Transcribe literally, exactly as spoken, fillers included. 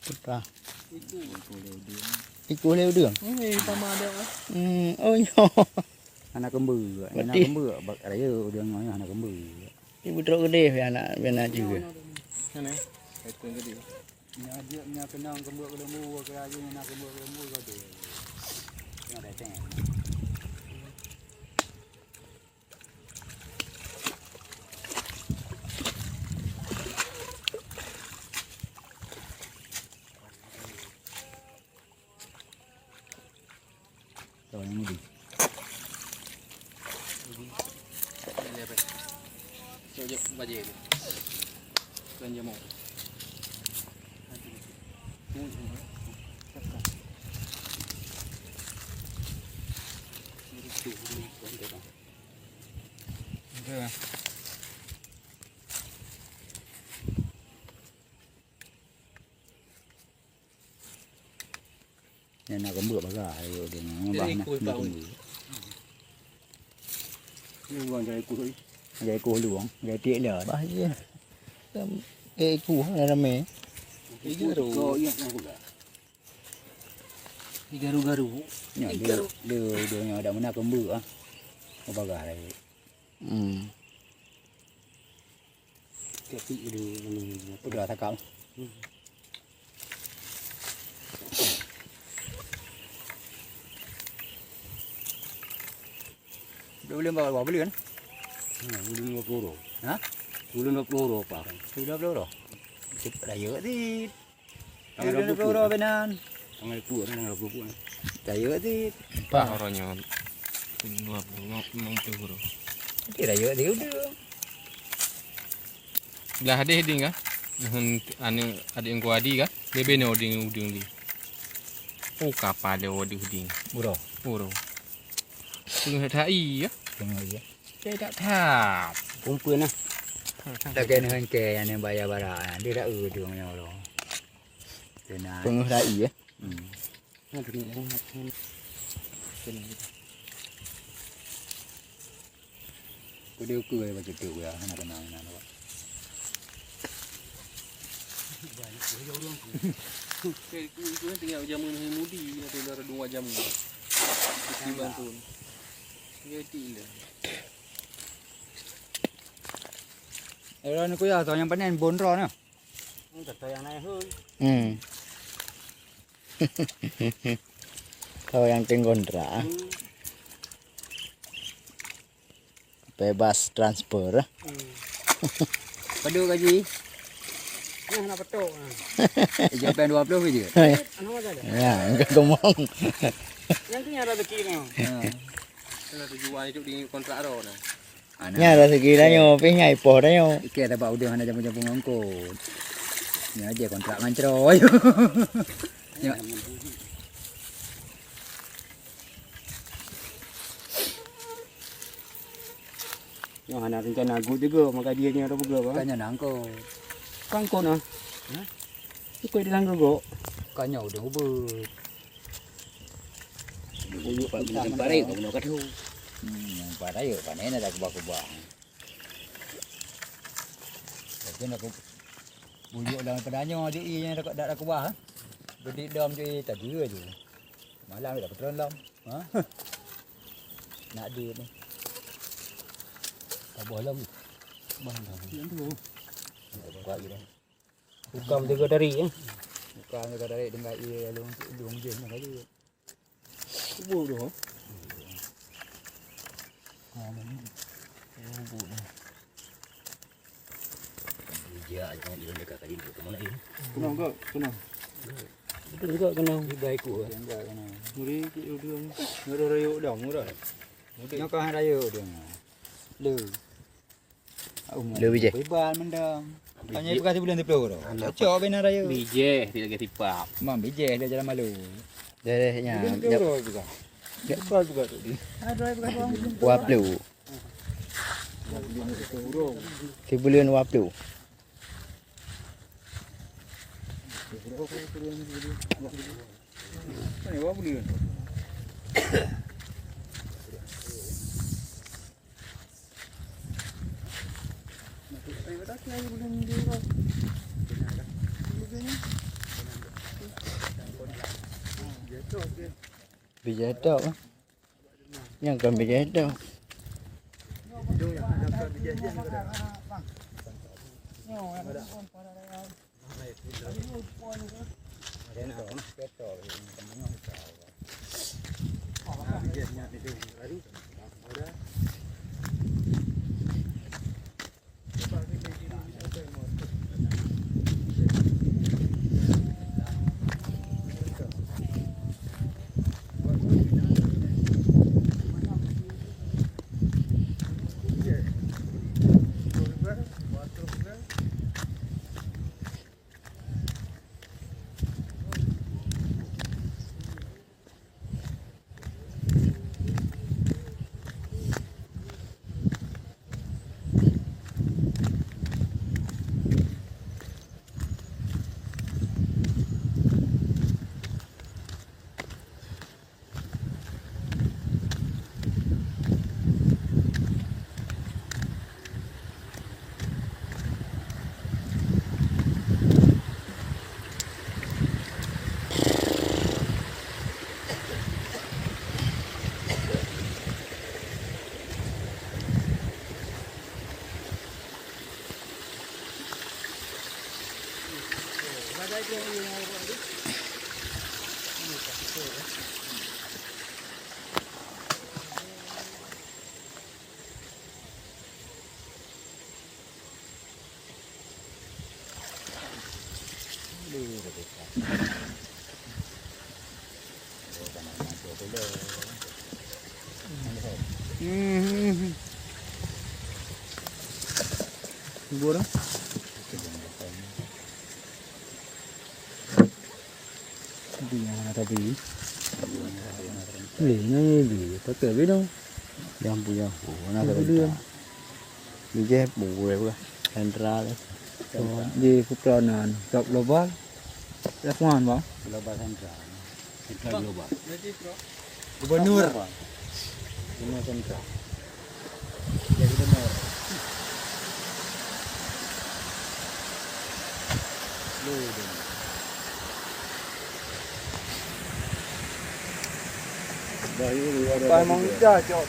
Putra. Ikôh lé udeueng. Ikôh lé udeueng? Eh, sama ada. Hmm, oh, nyoe. Hana keumbeuek, hana keumbeuek, bak rayeuk udeueng nyoe hana keumbeuek. Ibu trok keudeh, biar nak, biar nak juga. Mana? Itu yang gede. Nya jeuet, nya keunong keumbeuek keu lembu, keu rayeuk na keumbeuek keu lembu, keu deh. Kena datang. Tahu yang mudi. Cok je bajé tu. Tuan jamu. Okey. Nyan na keumbeuek bagah, ayo dia nyan. Bah, nah, ikut na keumbeuek. Ni buang jai ikut. Jai ikut luang, jai tiek dia. Bah, iya. Kan, eh, ikut, ramai. Ikut tu. Oh, iya, yang kuda. Igaru-garu. Nya, dia, dia, dia nya ada mana keumbeuek, ah. Bagah, eh. Hmm. Tapi dia, udah takam. Hmm. Dua bulan berapa? Dua bulan? Ha, bulan dua puluh. Ha? Bulan dua puluh apa? Bulan dua puluh. Cit rayeuk cit. Tanggal dua puluh. Bulan dua puluh benan. Tanggal dua puluh, tanggal dua puluh. Rayeuk cit. Bah, orang nyoe. Dua puluh, lima puluh. Tapi rayeuk cit udah. Lah deh ding kah? Nuhun aneuk adik Teungku Adi kah? Bebe no ding udeueng di. Oh, kapal dia waduh ding. Uro. Uro. Peungeuh that hai ya? Peungeuh ya. Saya tak that. Kumpul nah. Tak kena hengke yang ni bayar barang. Dia tak udeueng yang uro. Kena. Peungeuh that hai ya? Hmm. Kudeukeue bacut tu ya, hana kenal inan awak. Tinggal jameun hai mudi, tinggal dua jameun. Di Bantul. Ya, ti le. Eh, ni kuya, tau nyang panen bon ro na. Hmm. Kau yang tengok kontrak, ah. Hmm. Bebas transfer, ah. Hmm. Padum gaji? Nah, nak petok, ah. Ijab pen dua puluh je. Anak mana ada? Ya, engkau ngomong. Yang tu yang ada rezeki ni. Ha. Kena tujuan hidup di kontrak ro nah. Nyan raseuki tanyoe, pih nyan ipoh tanyoe. Ikei tabak udeueng hana jampu-jampu ngon kot. Nyan aja kontrak ngan ceroe. Nyoe. Nyoe hana rencana gut juga, maka dia nyoe dah peugah, bang. Kan nyan angkot. Kan angkot nah. Hah? Ikut di langgar gok. Kan nyoe udeueng ubeuet. Buyuk pat, buyuk pat rayeuk, kamoe ka tho. Hmm, pat rayeuk, panen ada kubah-kubah. Tapi nak ku-, buyuk dalam pedanyoe je, ié nyang dak, dak kubah, eh. Geudik dom je, ié tadi je. Malam dak patron lom. Ha? Nak duit ni. Taboh lom. Bah lom. Yang tu. Buka je dah. Bukan tiga tarik, eh. Bukan tiga tarik dengan ié lalu untuk hidung je nak kali. Kubur tu. Ha, ni. Kubur ni. Dia aja dia dekat kali tu, kemana ini? Kenal ke? Kenal. Betul juga kenal. Tiga ekor, eh. Tiga kenal. Muri ke ujung. Ngurus rayuk dah, murah. Mudik. Nyoe kan rayuk dia. Le. Le bijéh. Beban mendang. Tanya bukan sebulan sepuluh tu. Cocok bina raya. Bijéh, tidak lagi sipap. Mam bijéh dia jalan malu. Deh, deh, nya. Bulan sepuluh juga. Bukan juga tu di. Dua puluh. Sebulan dua puluh. Mana dua puluh? Bijèh tok. Nyang kon bijèh tok. Hmm. Bubur. Tapi yang mana tadi? Leh, nyan di pakai bidong. Jambu-jambu, na Jambu ka dia. Bijèh bui apa? Sentral. Di Kupronan, Top Global. Lakuan, Bang. Global Sentral. Sentral Global. Gubernur. Gubernur Sentral. Ya, gubernur. Lu, dia. Bah, ini dia ada Bah, emang tiga. Dah, cok.